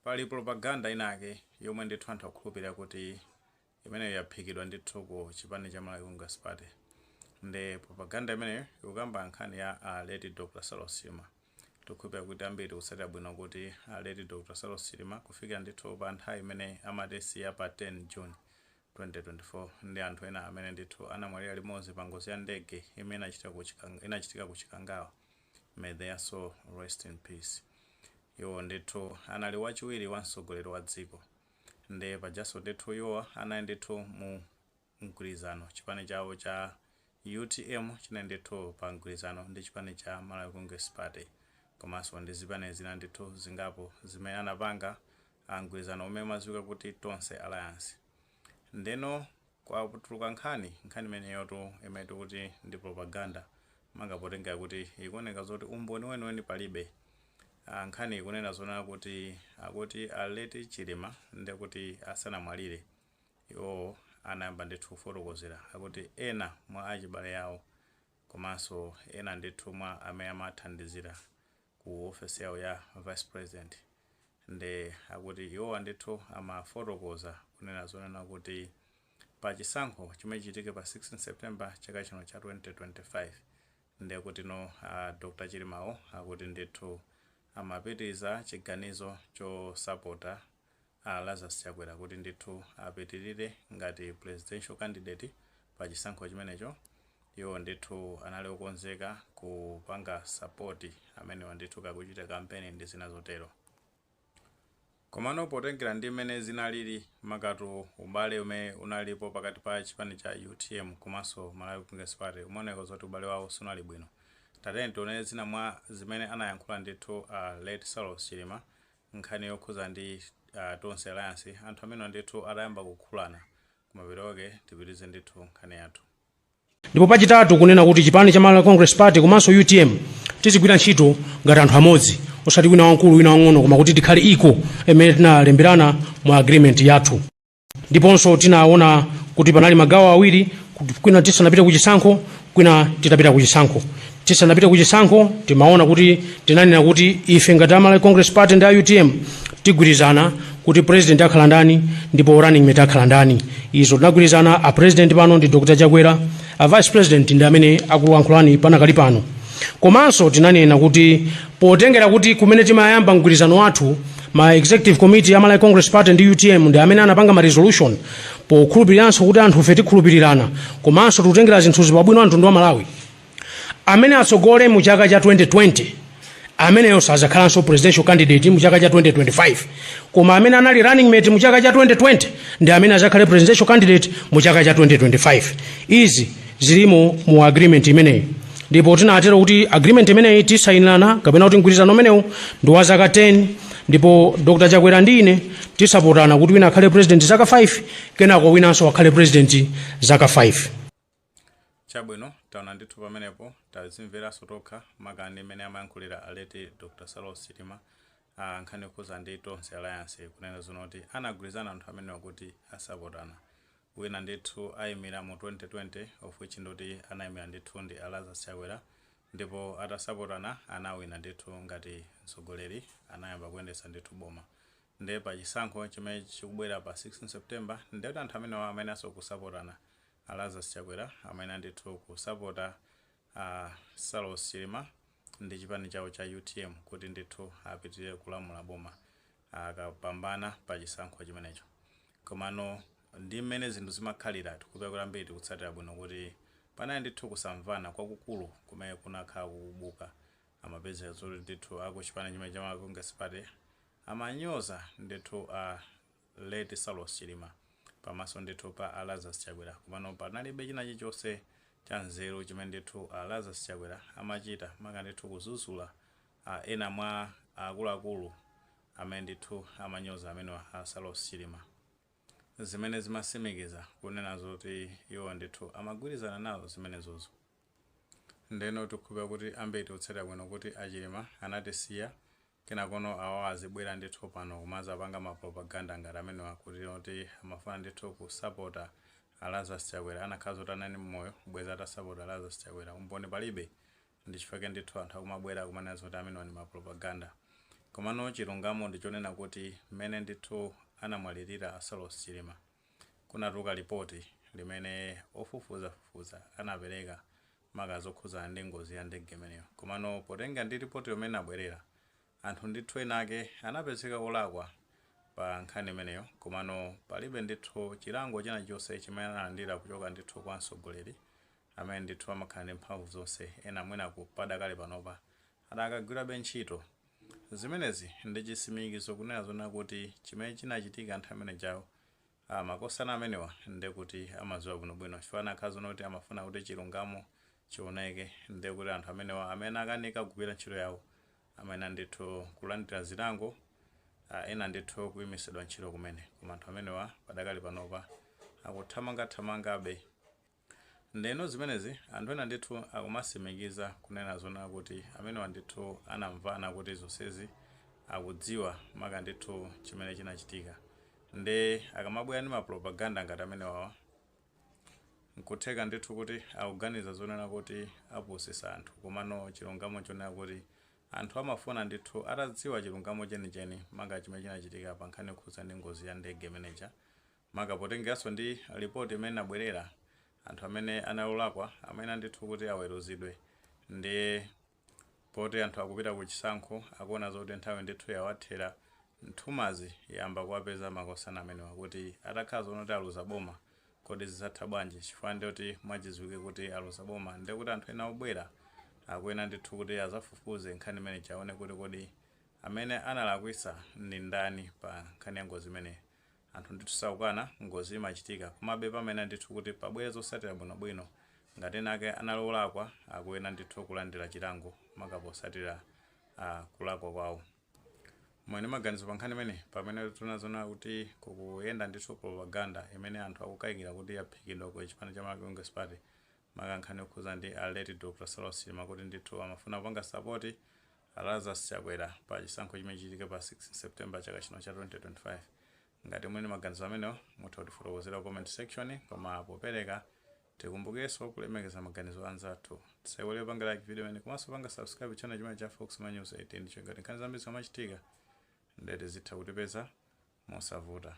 Pali propaganda inake yomwe ndithu anthu akukhulupirira kuti imeneyo yaphikidwa ndithu ku chipani cha Malawi Congress Party. Ndi propaganda imeneyo ikukamba nkhani ya late Dr. Saulos Chilima. Tikukhulupirira kuti ambiri tikutsatira bwino kuti late Dr. Saulos Chilima, kufikira ndithu pa nthawi imene amatisiya pa 10 June 2024, ndi anthu ena amene ndithu anamwalira limodzi pa ngozi ya ndege imene inachitika ku Chikangawa, may their soul rest in peace, iwo ndithu anali wachiwiri wa mtsogoleri wa dziko. Ndi pajanso ndithu iwo anali ndithu mu mgwirizano, chipani chawo cha UTM chinali ndithu pa mgwirizano ndi chipani cha Malawi Congress Party, komanso ndi zipani zina ndithu zingapo zimene anapanga mgwirizano umene umadziwika kuti Tonse Alliance. Ndeno kwatuluka nkhani imeneyotu imene tikuti ndi propaganda, mangapotengera kuti ikuoneka zoti umboni weniweni palibe. Nkhani ikunena zonena kuti akuti a late Chilima, ndekuti asanamwalire, iwo anayamba ndithu kufotokozera akuti ena mwa achibale awo komanso ena ndithu mwa amene amathandizira ku ofesi yawo ya vice president, ndi akuti iwowa ndithu amafotokoza kunena zonena kuti pa chisankho chimene chitike pa 16 September chaka chino cha 2025, ndekuti no Dr. Chilimawo akuti ndithu amapitiriza chiganizo chosapota Lazarus Chakwera kuti ndithu apitirire ngati presidential candidate pa chisankho chimenecho. Iwo ndithu anali okonzeka kupanga support amenewa ndithu kakuchita kampeni ndi zina zotero. Komano potengera ndi mmene zinalili, makatu ubale umene unalipo pakati pa chipani cha UTM komanso Malawi Congress Party, umaoneka zoti ubale wawo sunali bwino. Tatene tione zina mwa zimene anayankhula ndithu late Saulos Chilima, nkhani yokhuza ndi Tonse Alliance, anthu amene ndithu atayamba kukhulana. Kumapeto tipitirize ndithu nkhani yathu. Ndipo pachitatu, kunena kuti chipani cha Malawi Congress Party komanso UTM tizigwira ntchito ngati anthu amodzi, osati wina wamkulu, wina wang'ono, koma kuti tikhale equal imene tinalemberana mu agreement yathu. Ndiponso tinaona kuti panali magawo awiri, kuti kwina tisanapite ku chisankho, kwina titapita ku chisankho. Tisanapite ku chisankho, timaona kuti tinanena kuti ife ngati a Malawi Congress Party ndi a UTM tigwirizana kuti president akhala ndani ndipo running mate akhala ndani. Izo tinagwirizana. A president pano ndi Dr. Chakwera, a vice president ndi amene akulankhulani panakali pano. Komanso tinanena kuti potengera kuti kumene timayamba mgwirizano wathu, ma executive committee ya Malawi Congress Party ndi UTM ndi amene anapanga ma resolution, pokhulupiriranso kuti anthu ife tikhulupirirana komanso tikutengera zinthu pabwino a mtundu wa Malawi, amene atsogole mu chaka cha 2020 ameneyo sazakhalanso presidential candidate mu chaka cha 2025, koma amene anali running mate mu chaka cha 2020 ndi amene azakhale presidential candidate mu chaka cha 2025. Izi zilimo mu agreement imeneyi. Ndipo tinatero kuti agreement imeneyi tisayinirana, kapena kuti mgwirizano umenewu ndi wa zaka 10, ndipo Dr. Chakwera ndi ine tisapotana kuti wina akhale president zaka 5, kenako winanso akhale president zaka 5. Chabwino, taona ndithu pamenepo, tazimveranso tokha makani imene amayankhulira a late Dr. Saulos Chilima, nkhani yokhuza ndi Tonse Alliance, kunena zoti anagwirizana anthu amenewa kuti asapotana, wina ndithu ayimira mu 2020, of which ndoti anayimira ndithu ndi a Lazarus Chakwera, ndipo atasapotana anawina ndithu ngati mtsogoleri, anayamba kuyendetsa ndithu boma. Ndiye pa chisankho chimene chikubwera pa 16 September, ndiyoti anthu amenewa amene aso kusapotana, a Lazarus Chakwera amene ndithu kusapota Saulos Chilima ndi chipani chawo cha UTM kuti ndithu apitirire kulamula boma akapambana pa chisankho chimenecho. Komano ndi mmene zinthu zimakhalira, tikupeza kuti ambiri tikutsatira bwino kuti panali ndithu kusamvana kwakukulu kumene kunakhala kukubuka. Amapezeka zoti ndithu aku chipani chimene cha Malawi Congress Party amanyoza ndithu a late Saulos Chilima pamaso ndithu pa a Lazarus Chakwera, komano panalibe china chilichonse cha nzeru chimene ndithu a Lazarus Chakwera amachita, maka ndithu kuzuzula ena mwa akuluakulu amene ndithu amanyoza amenewa a Saulos Chilima, zimene zimasimikiza kunena zoti iwo ndithu amagwirizana nazo zimenezozo. Ndeno tikukhulupirira kuti ambiri tikutsatira bwino kuti a Chilima anatisiya, kenakono awawa azibwera ndithu pano kumazapanga ma propaganda ngati amenewa, kuti oti amafuna ndithu kusapota a Lazarus Chakwera. Anakhala zoti anali mmoyo bweza atasapota Lazarus Chakwera. Umboni palibe, ndi chifukwa ndithu anthu akumabwera kumanena zoti amenewa ndi ma propaganda. Komano chilungamo ndichonena kuti mmene ndithu anamwalirira a Saulos Chilima, kunatuluka ripoti limene ofufuzafufuza anapereka maka zokhudzana ndi ngozi ya ndege imeneyo. Komano potenga ndi ripoti yomwe inabwerera, anthu ndithu ena ake anapezeka olakwa pa nkhani imeneyo, komano palibe ndithu chilango china chonse chimene analandira kuchoka ndithu kwa mtsogoleri amene ndithu amakhala ndi mphamvu zonse. Ena mwina padakale panopa adakagwirabe ntchito. Zimenezi ndi chitsimikizo kunena zona kuti chimene chinachitika nthawi imene jawo, makosana amenewa ndi kuti amadziwa bwinobwino, chifukwa anakhala zona kuti amafuna kuti chilungamo chioneke. Ndi kuti anthu amenewa amene akanika kugwira ntchito yawo amene ndithu kulandira zilango, ena ndithu kuyimisidwa ntchito kumene. Koma anthu amenewa padakali panopa akuthamangathamangabe. Ndeno zimenezi anthu ena ndithu akumasimikiza kunena zona kuti amenewa ndithu anamvana kuti zonsezi akudziwa maka ndithu chimene chinachitika. Ndi akamabwera ndi mapropaganda ngati amenewawa, nkutheka ndithu kuti akuganiza zonena kuti apusisa anthu, komano chilungamo chonena kuti anthu amafuna ndithu atadziwa chilungamo chenicheni maka chimene chinachitika pa nkhani yokhudza ndi ngozi ya ndege imeneja, maka potengeranso ndi ripoti imene inabwerera, anthu amene analolakwa amene ndithu kuti aweruzidwe. Ndi poti anthu akupita ku chisankho, akuona zoti nthawi ndithu yawathera, nthumazi yamba kuwapeza makosana amenewa kuti atakhala zonoti aluza boma, kodi zizatha bwanji? Chifukwa ndiyoti mwachidziwike kuti aluza boma, ndiye kuti anthu ena obwera akuyena ndithu kuti azafufuze nkhani imene, chaone kuti kodi amene analakwisa ndi ndani pa nkhani ya ngozi imeneyi. Anthu ndithu saukana, ngozi imachitika, komabe pamene ndithu kuti pabwere zotsatira bwinobwino, ngati ena ake analolakwa, akuyena ndithu kulandira chilango maka posatira kulakwa kwawo. Mwene maganizo pa nkhani imene, pamene tunazona kuti kukuyenda ndithu propaganda imene anthu akukayikira kuti yaphikidwa ku chipani cha Malawi Congress Party, maka nkhani yokhuza ndi a late Dr. Saulos Chilima, kuti ndithu amafuna kupanga support Lazarus Chakwera pa chisankho chimene chichitike pa 6 September chaka chino cha 2025. Ngati mwini maganizo amenewo, mutha kutifotokozera comment section. Koma popereka, tikumbukirenso kulemekeza maganizo anzathu. Tisaiwale panga like video imene komanso panga subscribe channel chimene cha Fox News 18, ndicho ngati nkhani zambiri zikamachitika, ndeti zitha kutipeza mosavuta.